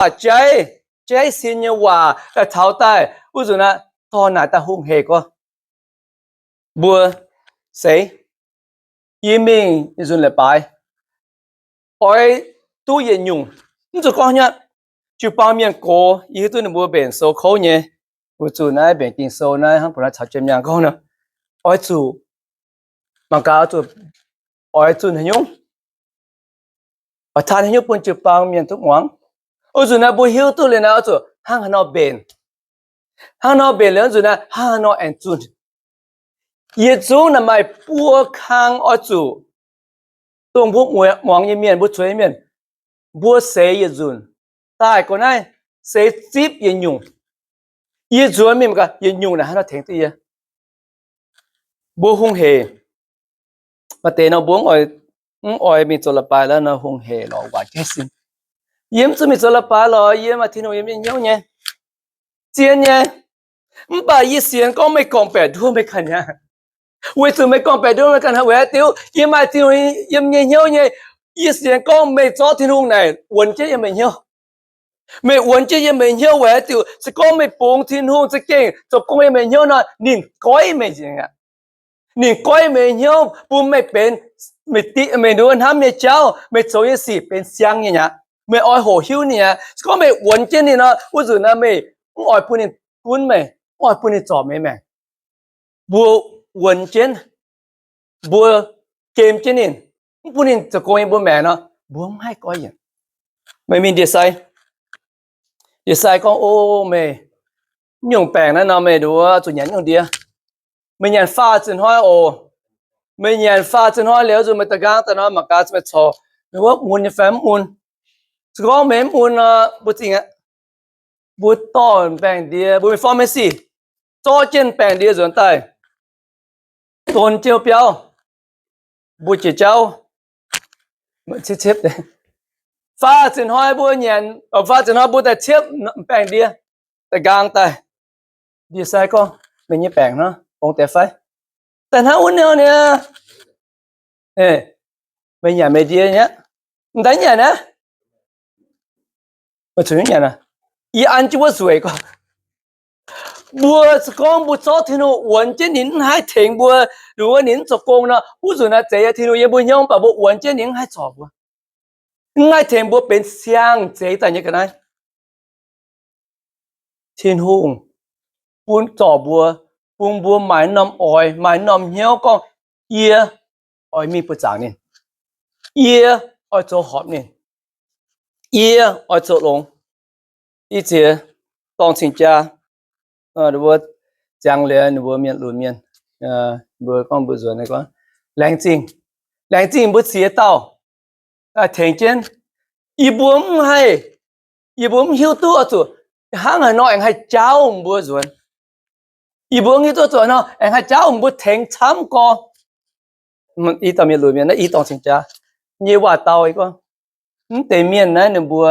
waac jaiv, jaiv sin nyei waac daaih taux daaih, wuov nzunc naaiv dorh naaic daaih hungh hec gorx. Mbuo seix, yie mingh nzunc leiz-baaix oix duqv yietc nyungc. Mv zuqc gorngv nyei, jiu-baang mienh gox, yie hiuv duqv ninh mbuo mbenc sou kouv nyei. Weic zuqc naaiv mbenc Ging-Sou naaiv hnangv mbuo naaiv caux jienv mienh gorngv nor, oix zuqc mangc gaax, oix zuqc, oix zuqc haaix nyungc, oix taaih haaix nyungc bun jiu-baang mienh duqv muangx. Wuov nzunc naaiv mbuo hiuv duqv liuz naaiv oix zuqc hnangv haaix nor mbenc. Hnangv nor mbenc liuz nzunc naaiv hnangv haaix nor aengx zunh. Yietc zungv naaic maaih buo kang oix zuqc, dongh mbuo muangx nyei mienh, mbuo zueiz nyei mienh, mbuo seix yietc nzunc daaih gorx naaiv, seix zipv yietc nyungc. Yie nzuonx mingh gaax yietc nyungc naaic hnangv haaix nor tengx duqv yie. Mbuo hungh hec. Maaih deix nor mbuo mv oix mingh zoux leiz-baaix lorqc nor, hungh hec lorz waac jaiv sin. Yie mv zuqc mingh zoux leiz-baaix lorqc, yie maaih Tin-Hungh yiem nyei hnyouv nyei, zien nyei. Mv baac yie sienx gorngv meih gorngv-baeqc nduov meih ganh aqv. Weic zuqc meih gorngv-baeqc nduov meih ganh aqv, weic haaix diuc? Yie maaih Tin-Hungh yiem nyei hnyouv nyei. Yie sienx gorngv meih zorqv Tin-Hungh naaic wuonx jienv yiem meih hnyouv. Meih wuonx jienv yiem meih hnyouv weic haaix diuc? Se gorngv meih bungx Tin-Hungh za'gengh zoux gong yiem meih hnyouv nor, ninh goiv meih nzengc aqv. Ninh goiv meih hnyouv bun meih benx, meih nduov hnamv nyei jauv, meih zoux nyei sic benx siang nyei aqv. Meih oix hoqc hiuv ninh aqv. Se gorngv meih wuonx jienv ninh nor, wuov nzunc naaiv meih mv oix bun ninh gunv meih, mv oix bun ninh zorc meih maengc. Mbuo wuonx jienv, mbuo gem jienv ninh, mv bun ninh zoux gong yiem mbuo maengc nor, mbuo mv haih goiv yienc. Meih mingh ndie-sai, ndie-sai gorngv, O, meih, nyungc baengc naaiv nor meih nduov zuqc nyanc nyungc ndie. Meih nyanc faah ziepc hnoi oc. Meih nyanc faah ziepc hnoi liuz nzunc meih da'nqaang daaih nor mangc gaax meih corc meih wuov mun nyei fai mv mun. Se gorngv meih mv mun nor, mbuo zingh aqv. Mbuo dorh baengc ndie, mbuo mingh pharmacy, zorqv jienv baengc ndie nzuonx daaih, donx jienv biauv, mbuo jiex jauv, ciepv, ciepv. Faah ziepc hnoi mbuo nyanc, faah ziepc hnoi mbuo daaih ciepv baengc ndie, da'nqaang daaih. Ndie-sai gorngv, Meih nyei baengc hnangv, ong deix fai? Daaih hnangv wuov nyei. Meih nyanc meih ndie nyei aqv. M'daaih nyanc aqv. Meih zuqc nyanc aqv. Yie an jienv wuov nzueic gorngv, mbuo se gorngv mbuo zorqv Tin-Hungh wuonx jienv ninh mv haih tengx mbuo, nduov ninh mv zoux gong nor, wuov nzunc naaiv zeiz Tin-Hungh yiem mbuo hnyouv, mv baac mbuo wuonx jienv ninh mv haih zorc mbuo, mv haih tengx mbuo benx siang-zeix daaih nyei ga'naaiv. Tin-Hungh bun zorc mbuo, bun mbuo maaih norm oix, maaih norm hnyouv gorngv, yie oix mingh buoqc zaangc ninh, yie oix zoux horpc ninh, yie oix zoux longx. Ih ziex dorng cing-jaa, ninh mbuo ziangx liuz, ninh mbuo mienh lunx mienh, mbuo gorngv mbuo nzuonx gorngv, laengz zingh, laengz zingh mbuo ziex dauh tengx jienv. Yie mbuo mv haih, yie mbuo mv hiuv duqv oix zuqc hnangv haaix nor aengx haih jaauv mbuo nzuonx. Yie mbuo mv hiuv duqv zuqc nor aengx haih jaauv mbuo tengx camv gorx. I dauh mienh lunx mienh naaiv i dorng cing-jaa nyei waac dau gorngv, mv deix mienh naaiv ninh mbuo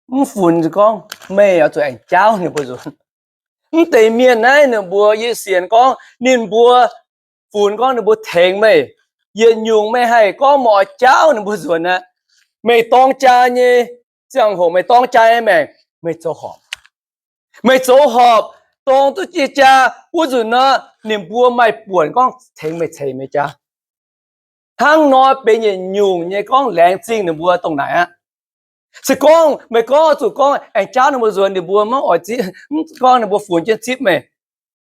mv funx gorngv meih oix zuqc aengx jaauv ninh mbuo nzuonx. Mv deix mienh naaiv ninh mbuo, yie sienx gorngv ninh mbuo funx gorngv ninh mbuo tengx meih, yietc nyungc meih haih gorngv meih oix jaauv ninh mbuo nzuonx aqv. Meih dorng jaa nyei ziangh hoc, meih dorng jaa nyei maengc, meih zoux horpc. Meih zoux horpc, dongh duqv jiex jaa wuov nzunc nor, ninh mbuo maaih buonc gorngv tengx meih ceix meih jaa. Hnangv nor benx yietc nyungc nyei gorngv laengz zingh ninh mbuo dongh naaic aqv. Se gorngv meih gorngv oix zuqc gorngv aengx jaauv ninh mbuo nzuonx, ninh mbuo maiv oix zipv, mv gorngv ninh mbuo funx jienv zipv meih,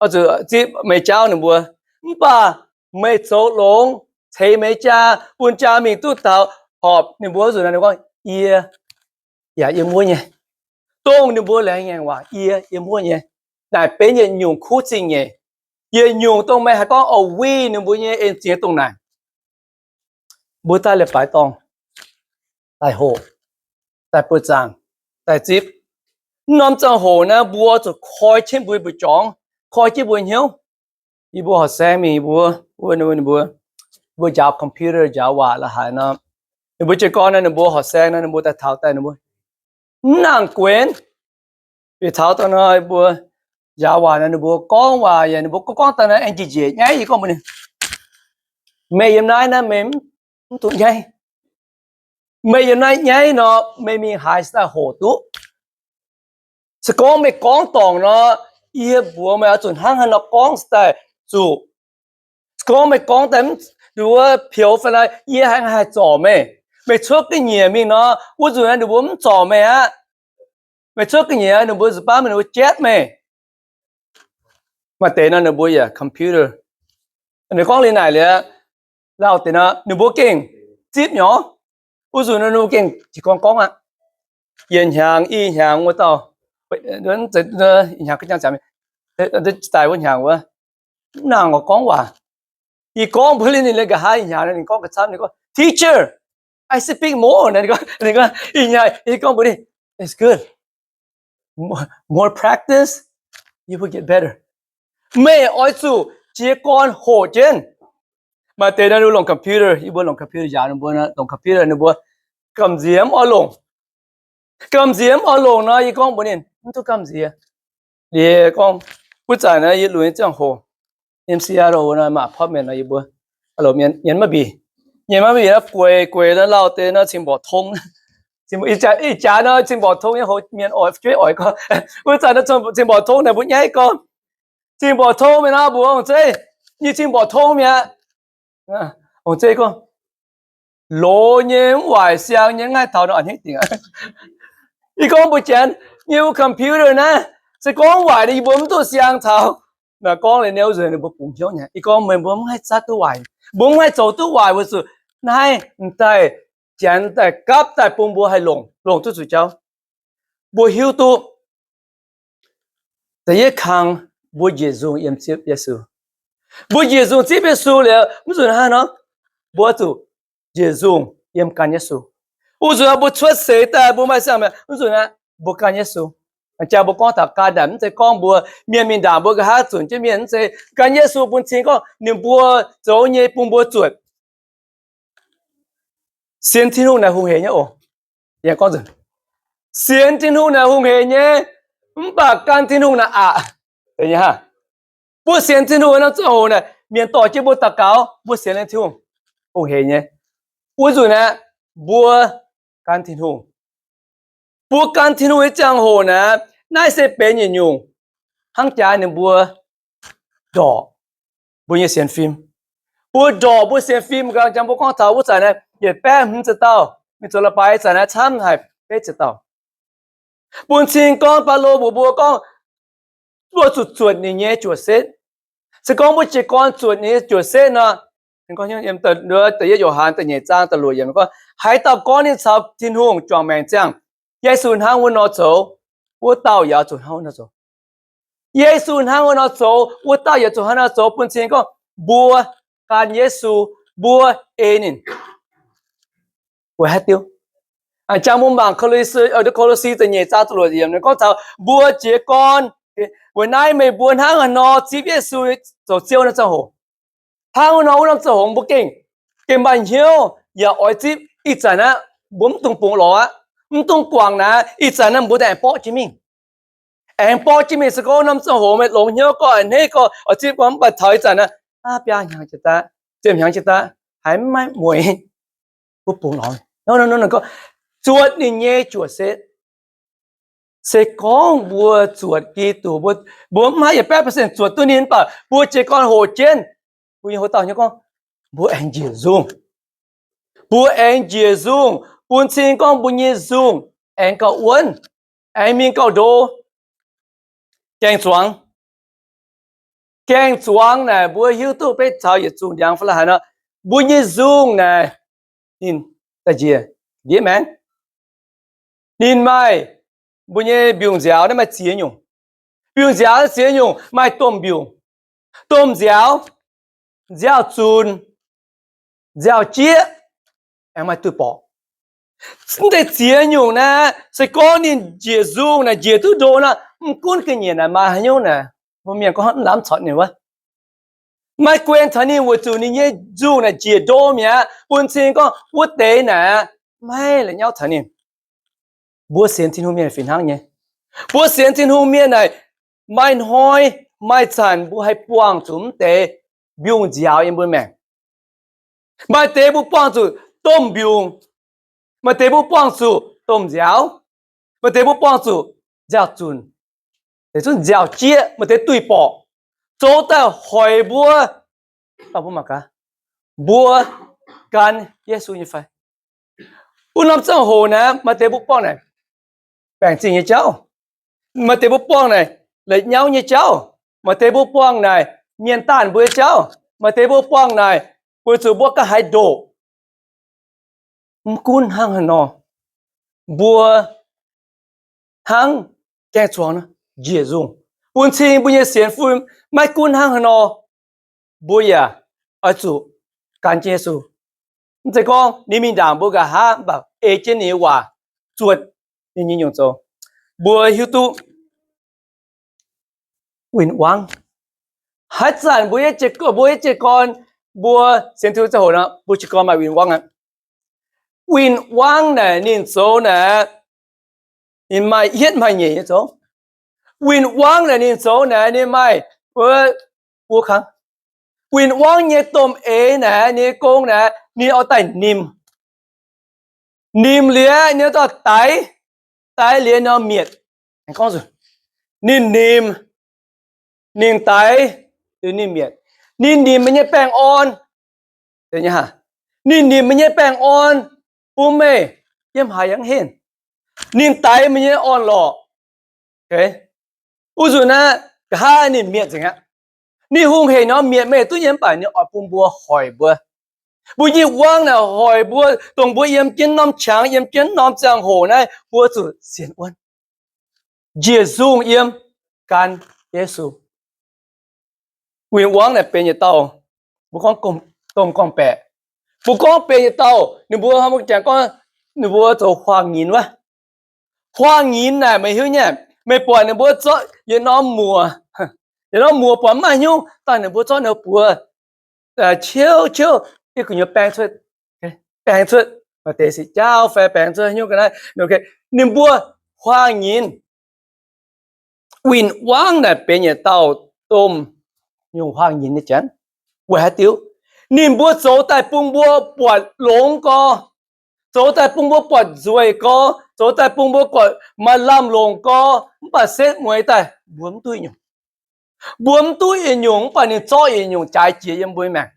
oix zuqc zipv meih jaauv ninh mbuo. Mv baac meih zoux longx, ceix meih jaa, bun jaa mingh duqv taux horpc ninh mbuo wuov nzunc naaiv, ninh gorngv, yie yaac yiem wuov nyei. Dongh ninh mbuo laengz ngaengc waac, yie yiem wuov nyei. Naaic benx yietc nyungc kuv zingh nyeic. Yietc nyungc dongh meih haih gorngv oix winh ninh mbuo nyei en-ziex dongh naaic. Mbuo daaih leiz-baaix dorngh, daaih hoqc, daaih buoqc zaangc, daaih zipv. Mv norm ziangh hoc naaiv mbuo zuqc koi jienv mbuo mbu'jorngx, koi jienv mbuo hnyouv. Yie mbuo horqc saeng mingh, yie mbuo, wuov ninh mbuo, mbuo njaaux computer, njaaux waac la'haaix nor, ninh mbuo jiez gorn nor, ninh mbuo horqc saeng nor, ninh mbuo daaih taux daaih ninh mbuo mv nangc guenx. Bieqc taux daaih nor, mbuo njaaux waac nor, ninh mbuo gorngv waac yaac ninh mbuo gorngv gorngv daaih nor aengx njiec njiec nyaiv. Yie gorngv mbuox ninh, meih yiem naaiv naaiv meih mv duqv nyaiv. Meih yiem naaiv nyaiv nor, meih mingh haaix daaih hoqc duqv? Se gorngv meih gorngv dorngc nor, yie mbuox meih oix zuqc hnangv haaix nor gorngv daaih zuqc. Se gorngv meih gorngv daaih mv, ninh mbuo pioux fai naaic, yie haih, haih zorc meih. Meih cuotv ga'nyiec mingh nor, wuov nzunc ninh mbuo mv zorc meih aqv. Meih cuotv ga'nyiec, ninh mbuo zuqc baav meih, ninh mbuo jatv meih. Maaih deix nor ninh mbuo yaac computer. Ninh gorngv liuz naaic liuz, lauh deix nor ninh mbuo gengh zipv nyei. Wuov nzunc ninh mbuo gengh jiez gorn gorngv aqv. Yietc hnyangx, i hnyangx wuov dauh, hnyangx, daaih wuov hnyangx wuov, mv nangc oix gorngv waac. Yie gorngv mbuox ninh, ninh nqa'haav i hnyangx ninh gorngv ga'camv, ninh gorngv, Teacher, I speak more. Ninh gorngv, i hnyangx yie gorngv mbuox ninh, It's good. More, more practice, you will get better. Meih oix zuqc jiez gorn hoqc jienv. Maaih deix nor longc computer, yie mbuo longc computer njaaux ninh mbuo, longc computer ninh mbuo gamh nziex mv oix longc. Gamh nziex mv oix longc nor, yie gorngv mbuox ninh, mv duqv gamh nziex. Liuz gorngv, wuov zanc naaiv yie lunx nyei ziangh hoc, M C R nor maaih apartment nor yie mbuo, aa, nyienz maiv mbic, nyienz maiv mbic nor gueic gueic nor lauh deix nor cing-mborqc tong. Ih jaax nor cing-mborqc tong nyei hoz mienh oix, jueiv oix gorngv. Wuov zanc nor cing-mborqc tong naaic mbuo nyaiv gorngv, cing-mborqc tong mienh nor mbuox ong-zeiv, nyei cing-mborqc tong mi'aqv. Ong-zeiv gorngv, loz nyei mv waaic siang nyei mv haih taux nor a'hneiv dingc aqv. Yie gorngv mbuo janx nyei computer naaiv, se gorngv waaic nor yie mbuo mv duqv siang taux. Naaic gorngv liuz ninh wuov nzunc ninh mbuo bungx hnyouv nyei. Yie gorngv meih mbuo mv haih zatv duqv waaic, mbuo mv haih zoux duqv waaic weic zuqc naaiv m'daaih janx daaih gapv daaih bun mbuo haih longc, longc duqv zuqc jauv. Mbuo hiuv duqv da'yietv kang, mbuo njiec nzungh yiem zipv Yesu. Mbuo njiec nzungh zipv Yesu liuz, mv zuqc hnangv nor, mbuo zuqc njiec nzungh yiem gan Yesu. Wuov nzunc mbuo cuotv seix daaih mbuo maaih siang-maengc, mv zuqc aqv, mbuo gan Yesu. Jangx mbuo gorngv taux gan naaic, mv zeiz gorngv mbuo mienh mingh ndaangc mbuo nqa'haav zunc jienv mienh, mv zeiz. Gan Yesu bun cing gorngv ninh mbuo zoux nyei bun mbuo zuotc. Sienx Tin-Hungh naaic hungh heic nyei oc. Sienx Tin-Hungh naaic hungh heic nyei, mv baac gan Tin-Hungh naaic aqc. Mbuo sienx Tin-Hungh norm ziangh hoc naaic, mienh dorh jienv mbuo daux gaux, mbuo sienx Tin-Hungh, hungh heic nyei. Wuov nzunc aeqv, mbuo gan Tin-Hungh. Mbuo gan Tin-Hungh nyei ziangh hoc naaic, naaiv se benx yietc nyungc hnangv jaax ninh mbuo ndorqc mbuo nyei sienx fim. Mbuo ndorqc mbuo sienx fim, jangx mbuo gorngv taux wuov zanc naaiv yietc baeqv hmz ziepc dauh mingh zoux leiz-baaix zanc naaiv camv haic betv ziepc dauh. Bun cing gorngv Baulo mbuox mbuo gorngv, mbuo zuqc zuotc ninh nyei juoc setv. Se gorngv mbuo jiez gorn zuotc ninh nyei juoc setv nor, da'yietv Yo^han da'nyeic zaang da'luoqc yiemc gorngv, haaix dauh gorngv ninh caux Tin-Hungh juangc maengc ziangh, Yesu hnangv wuov nor zoux, wuov dauh yaac zuqc hnangv wuov nor zoux. Yesu hnangv wuov nor zoux, wuov dauh yaac zuqc hnangv nor zoux. Bun cing gorngv mbuo gan Yesu, mbuo ei ninh. Weic haaix diuc? Jangx mbuo mangc Ko^lo^si, Ko^lo^si da'nyeic zaang da'luoqc yiemc gorngv taux mbuo jiez gorn. Weic naaiv meih mbuo hnangv haaix nor zipv Yesu zoux Ziouv naaiv ziangh hoc, hnangv wuov nor wuov norm ziangh hoc mbuo gengh, gengh maaih hnyouv yaac oix zipv. Ih zanc naaiv mbuo mv dungx bungx lorz aqv, mv dungx guangc naaiv. Ih zanc naaiv mbuo aengx borqv jienv mingh, aengx borqv jienv mingh. Se gorngv norm ziangh hoc meih longx hnyouv gorngv, a'hneiv gorngv, oix zipv gorngv, mv baac taux ih zanc naaiv, aav, biaa hnyangx jiex daaih, ziepc hnyangx jiex daaih, haiz mv maaih mueiz, mbuo bungx lorz. Zuotc ninh nyei juoc setv. Se gorngv mbuo zuotc Giduc, mbuo, mbuo mv haih yietc baeqv percent zuotc duqv ninh, mv baac mbuo jiez gorn hoqc jienv, mbuo nyei hoc dauh nyei gorngv, mbuo aengx njiec nzungh. Mbuo aengx njiec nzungh, bun cing gorngv mbuo nyei nzungh aengx gauh wuonv, aengx mingh gauh ndo. Gaeng zuangx. Gaeng zuangx naaic mbuo hiuv duqv betv caux yietc zungh ndiangx fai la'haaix nor, mbuo nyei nzungh naaic ninh da'njiec ndiev maengx. Ninh maaih, mbuo nyei mbiungc nziaaux naaiv maaih ziex nyungc. Mbiungc nziaaux ziex nyungc, maaih domh mbiungc, domh nziaaux, nziaaux-zunc, nziaaux-jieqv, aengx maaih duih borqc. Mv deix ziex nyungc naaiv, se gorngv ninh njiec nzungh naaic njiec duqv ndo nor, mv gunv ga'nyiec naaic maaih haaix nyungc naaic, mbuo mienh gorngv mv lamh corc ninh wuov, maaih guen caux ninh weic zuqc ninh nyei nzungh naaic njiec ndo mi'aqv. Bun cing gorngv wuov deix naaic maiv la'nyauv caux ninh. Mbuo sienx Tin-Hungh mienh fih hnangv nyei. Mbuo sienx Tin-Hungh mienh naaic, maaih hnoi, maaih zanc mbuo haih buangh zuqc mv deix mbiungc nziaaux yiem mbuo maengc. Maaih deix mbuo buangh zuqc domh mbiungc, Maaih deix mbuo buangh zuqc domh nziaaux. Maaih deix mbuo buangh zuqc nziaaux-zunc, deix zungv nziaaux-jieqv, maaih deix duih borqc, zoux daaih hoic mbuo, mbuo mangc gaax, mbuo gan Yesu nyei fai? Wuov norm ziangh hoc naaic, maaih deix mbuo buangh naaic baengc zingh nyei jauv. Maaih deix mbuo buangh naaic la'nyauv nyei jauv. Maaih deix mbuo buangh naaic mienh daanh mbuo nyei jauv. Maaih deix mbuo buangh naaic weic zuqc mbuo ganh haaix ndoqc. Mv gunv hnangv haaix nor, mbuo hnangv gaeng-zuangx njiec nzungh bun cing mbuo nyei sienx fim. Maiv gunv hnangv haaix nor, mbuo yaac oix zuqc gan jienv Yesu. Mv zeiz gorngv ninh mingh ndaangc mbuo nqa'haav, mv baac ei jienv ninh nyei waac zuotc ninh nyei nyungc zoux, mbuo hiuv duqv win-wangv. Haaix zanc mbuo, mbuo yietc jiez gorn, mbuo sienx Tin-Hungh ziangh hoc nor, mbuo jiez gorn maaih win-wangv aqv. Win-wangv naaic ninh zoux naaic, ninh maaih hietv maaih nyeic nyei zoux. Win-wangv naaic ninh zoux naaic ninh maaih wuov buo kang. Win-wangv nyei domh eix naaic, ninh nyei gong naaic, ninh oix daaih nimc. Nimc liuz ninh oix daaih daix, daix liuz ninh oix mietc. Ninh nimc, ninh daix, ninh mietc. Ninh nimc meih nyei baengh orn. Ninh nimc meih nyei baengh orn bun meih yiem haaix yangh henv. Ninh daix meih nyei orn-lorqc. Wuov nzunc naaiv nqa'haav ninh mietc nzengc aqv. Ninh hungh heic nor mietc meih duqv nyei, mv baac ninh oix bun mbuo hoic mbuo. Mbuo nyei win-wangv naaic hoic mbuo, dongh mbuo yiem jienv norm qangx, yiem jienv norm ziangh hoc naaiv, mbuo zuqc sienx wuonv, njiec nzungh yiem gan Yesu. Win-wangv naaic benx yietc dauh, mbuo gorngv domh gorngv-baeqc. Mbuo gorngv benx yietc dauh, ninh mbuo jangx gorngv, ninh mbuo zoux huaang-nyinz wuov. Huaang-nyinz naaic meih hiuv nyei, meih buatc ninh mbuo zorqv yietc norm muoc, yietc norm muoc buatc mv maaih hnyouv, daaih ninh mbuo zorqv ninh buoz ciouv ciouv, yie gu'nyuoz baeng cuotv, baeng cuotv, maaih deix sic jaauv fai baeng cuotv hnyouv ga'naaiv. Ninh mbuo huaang-nyinz. Win-wangv naaic benx yietc dauh domh nyungc huaang-nyinz nyei janx. Weic haaix diuc? Ninh mbuo zoux daaih bun mbuo buatc longx gorx, zoux daaih bun mbuo buatc nzueic gorx, zoux daaih bun mbuo buatc maaih lamh longc gorx, mv baac setv mueiz daaih mbuo mv duqv nyungc. Mbuo mv duqv yietc nyungc, mv baac ninh zorqv yietc nyungc jaaix jiex yiem mbuo nyei maengc.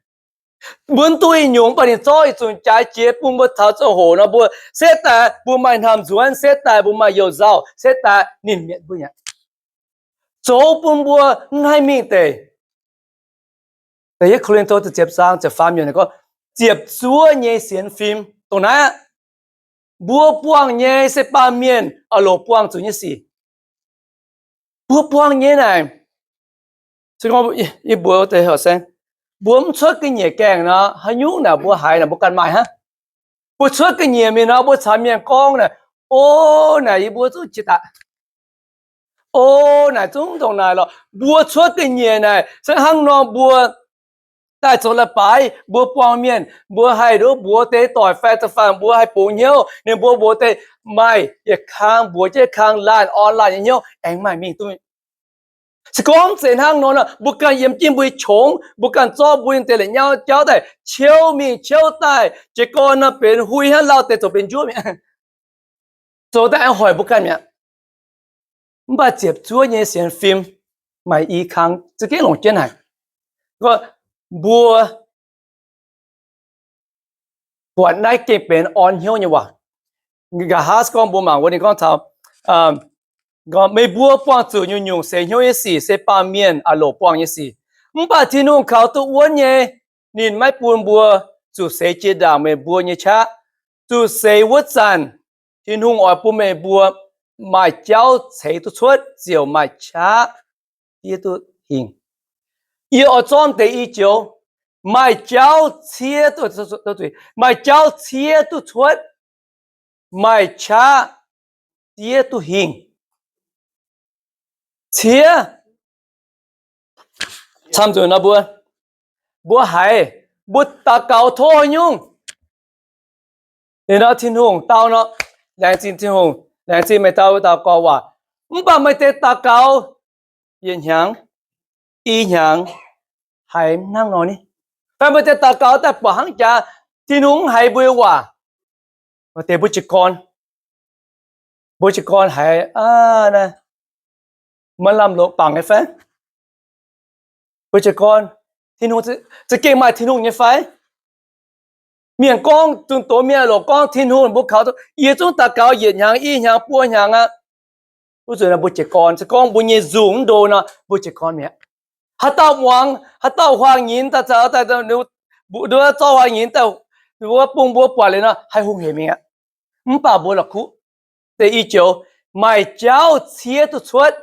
Mbuo mv duqv yietc nyungc, mv baac ninh zorqv yietc zungc jaaix jiex bun mbuo taux ziangh hoc nor, mbuo setv daaih mbuo maaih hnamv nzuonx, setv daaih mbuo maaih youh nzauh, setv daaih ninh mietc mbuo aqv. Zoux bun mbuo mv haih mingh deix. Da'yietv Ko^lin^to ziepc zaang ziepc faam yiemc gorngv, ziepc zuoqv nyei sienx fim dongh naaiv aqv. Mbuo buangh nyei se baamh mienh oix loc buangh zuqc nyei sic. Mbuo buangh nyei naaic, yie mbuox deix horqc saeng, mbuo mv cuotv ga'nyiec gaengh nor, haaix nyungc naaic mbuo haiz naaic mbuo ganh maaih hnangv. Mbuo cuotv ga'nyiec mingh nor, mbuo caux mienh gorngv naaic, o, naaic yie mbuo zungv jiex daaih. O, naaic zungv ndongc naaic lorqc. Mbuo cuotv ga'nyiec naaic se hnangv nor mbuo daaih zoux leiz-baaix, mbuo buangh mienh, mbuo haih nduov mbuox deix doic fai da'faanh mbuo haih bungx hnyouv, ninh mbuo mbuox deix maaih yietc kang, mbuox jienv kang laanh orn laanh nyei hnyouv aengx maaih mingh duqv. Se gorngv mv zeiz hnangv nor, mbuo ganh yiem jienv mbuo nyei qongx, mbuo ganh zorqv mbuo nyei deix la'nyauv jauv daaih ciouv mingh ciouv daaih, jiez gorn nor benx hui hnangv lauh deix zoux benx njuov mi'aqv. Zoux daaih aengx hoic mbuo ganh mi'aqv. Mv baac ziepc zuoqv nyei sienx fim maaih i kang za'gengh longc jienv haic. Mbuo buatc naaiv gengh benx orn hnyouv nyei waac. Nqa'haav gorngv mbuo mangc wuov ninh gorngv taux, meih mbuo buangh zuqc nyungc-nyungc seix hnyouv nyei sic se baamh mienh a'loc buangh nyei sic. Mv baac Tin-Hungh kaux duqv wuonv nyei, ninh maiv bun mbuo zuqc seix jiex ndaangc meih mbuo nyei qaqv. Zuqc seix wuov zanc, Tin-Hungh oix bun meih mbuo maaih jauv ceix duqv cuotv, ziouc maaih qaqv diev duqv hingh. Yie oix zorqv deix i joux, maaih jauv ciev duqv, maaih jauv ciev duqv cuotv, maaih qaqv diev duqv hingh. Ciev camv zuqc nor mbuo, mbuo haiz, mbuo daux gaux tov haaix nyungc, ninh nor Tin-Hungh dau nor, laengz zingh Tin-Hungh, laengz zingh meih dau, dau gorx waac. Mv baac meih deix daux gaux yietc hnyangx, i hnyangx, haiz mv hnangv nor ni. Fai meih deix daux gaux daaih buatc hnangv jaax, Tin-Hungh mv haiz mbuo nyei waac. Maaih deix mbuo jiez gorn, mbuo jiez gorn haiz aav, maiv lamh longc bangc nyei fai? Mbuo jiez gorn, Tin-Hungh, za'gengh maaih Tin-Hungh nyei fai? Mienh gorngv zunh doz, mienh longc gorngv Tin-Hungh, mbuo kaux, yie zungv daux gaux yietc hnyangx, i hnyangx, buo hnyangx aqv. Wuov zanc naaiv mbuo jiez gorn, se gorngv mbuo nyei nzungh mv ndo nor, mbuo jiez gorn mi'aqv. Haaix dauh muangx, haaix dauh huaang nyinz daaih, daaih, daaih, zorqv huaang nyinz daaih, wuov bung mbuo buatc liuz nor, haih hungh hec mingh aqv. Mv baac mbuo la'kuqv deix i joux, maaih jauv ciev duqv cuotv,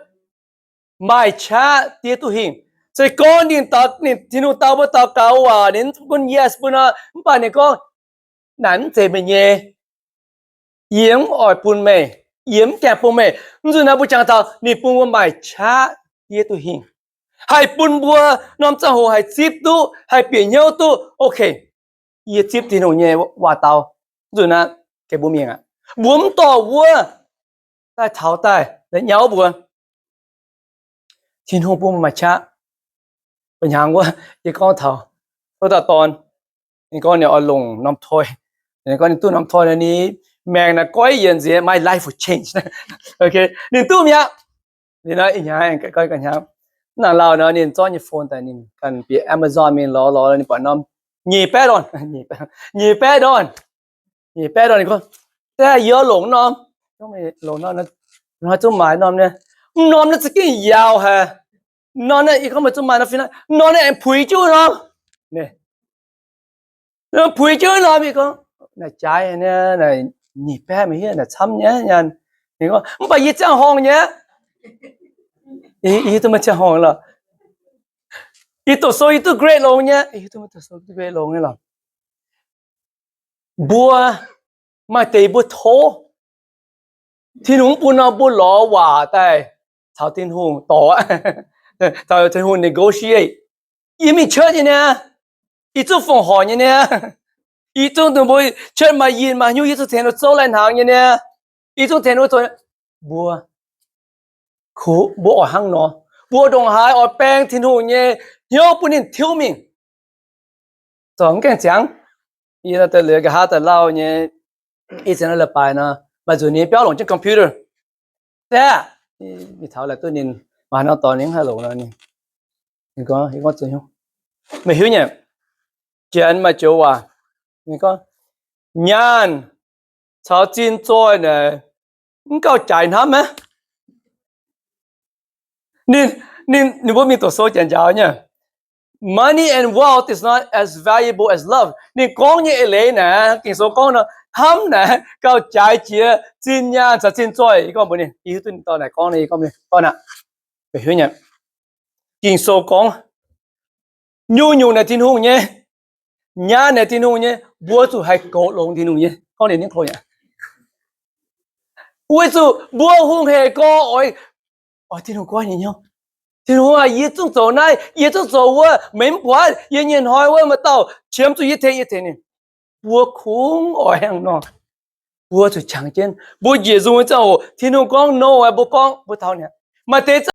maaih qaqv diev duqv hingh. Se gorngv ninh, ninh Tin-Hungh dau mbuo daux gaux waac, ninh gunv yes mbuo nor, mv baac ninh gorngv, naaic mv zeiz meih nyei. Yie mv oix bun meih, yie mv gaengh bun meih. Mv nzunc naaiv mbuo jangx taux ninh bun mbuo maaih qaqv diev duqv hingh, haih bun mbuo norm ziangh hoc haih zipv duqv, haih bieqc hnyouv duqv. Ok, yie zipv Tin-Hungh nyei waac dau. Mv nzunc naaiv gengh mbuo mingh aqv. Mbuo mv dorh wuov daaih taux daaih la'nyauv mbuo. Tin-Hungh bun mbuo maaih qaqv. Ba'hnyangx wuov yie gorngv taux wuov dauh dorn, ninh gorngv ninh oix longc norm toi. Ninh gorngv ninh duqv norm toi nor, ninh maengc naaic goiv yienc nziex, my life will change. Ninh duqv mi'aqv. Ninh nor ih hnyangx, ga'hnyangx, mv nangc lauh nor ninh zorqv nyei phone daaih, ninh ganh bieqc Amazon mingh lorz lorz, ninh buatc norm nyic baeqv ndorn, nyic baeqv ndorn, nyic baeqv ndorn. Ninh gorngv, daaih yie oix longc norm. Longc norm, hnoi zungv maaiz norm nyei. Mv norm naaiv za'gengh yaauc haic. Norm naaiv, yie gorngv meih zungv maaih norm fih naaiv, norm naaiv aengx puix jienv wuov norm. Puix jienv wuov norm, yie gorngv, naaic jaaix nyei, naaic nyic baeqv mingh hiev, naaic camv nyei nyaanh. Ninh gorngv, mv baac yie ziangh horngh nyei aqv. Yie hiuv duqv meih ziangh horngh lorqc. Yie doqc sou yie duqv grade longx nyei aqv. Yie hiuv duqv meih doqc sou duqv grade longx nyei lorqc. Mbuo maaih deix mbuo tov Tin-Hungh mv bun nor, mbuo lorz waac daaih caux Tin-Hungh dorc, caux Tin-Hungh negotiate. Yie mingh church nyei niaa, yie zungv fongc horc nyei niaa, yie zungv dongh mbuo church maaih yinh maaih hnyouv, yie zungv tengx ninh zouv lai-hnaangx nyei niaa, yie zungv tengx ninh zoux. Mbuo kuv, mbuo oix hnangv nor, mbuo ndongc haaix oix baeng Tin-Hungh nyei hnyouv bun ninh tiuv mingh. Zoux mv gaengh ziangx. Yie daaih liuz nqa'haav daaih lauh nyei, ih zanc nor leiz-baaix nor, maaih nzunc ninh biauv longc jienv computer. Daaih, mingh taux laaix duqv ninh, maaih norm dorngx ninh mv haih longc nor, ninh, ninh gorngv, meih hiuv nyei, Janx maaih joux waac, ninh gorngv, nyaanh caux zinh zoih naaic mv gauh jaaix hnamv maiv? Ninh, ninh, ninh mbuo mingh doqc sou janx njaaux nyei. Money and wealth is not as valuable as love. Ninh gorngv nyei eix leiz naaic, Ging-Sou gorngv nor, hnamv naaic gauh jaaix jiex zinh nyaanh caux zinh zoih. Yie gorngv mbuox ninh, yie hiuv duqv ninh dorh naaic gorngv nor, yie gorngv, dorn aac, meih hiuv nyei, Ging-Sou gorngv, nyungc-nyungc naaic Tin-Hungh nyei, nyaanh naaic Tin-Hungh nyei, mbuo zuqc haih goux longx Tin-Hungh nyei. Gorngv ninh niv klo aqv. Weic zuqc mbuo hungh hec gorx oix, oix Tin-Hungh goiv nyei hnyouv. Tin-Hungh aac, yie zungv zoux naaiv, yie zungv zoux wuov, meih mv buatc yie nyei hnoi wuov maaih dauh qiemx zuqc yie tengx, yie tengx ninh. Mbuo kungx oix hnangv nor. Mbuo zuqc qangx jienv. Mbuo njiec nzung nyei ziangh hoc, Tin-Hungh gorngv no, mbuo gorngv, mbuo taux ninh. Maaih deix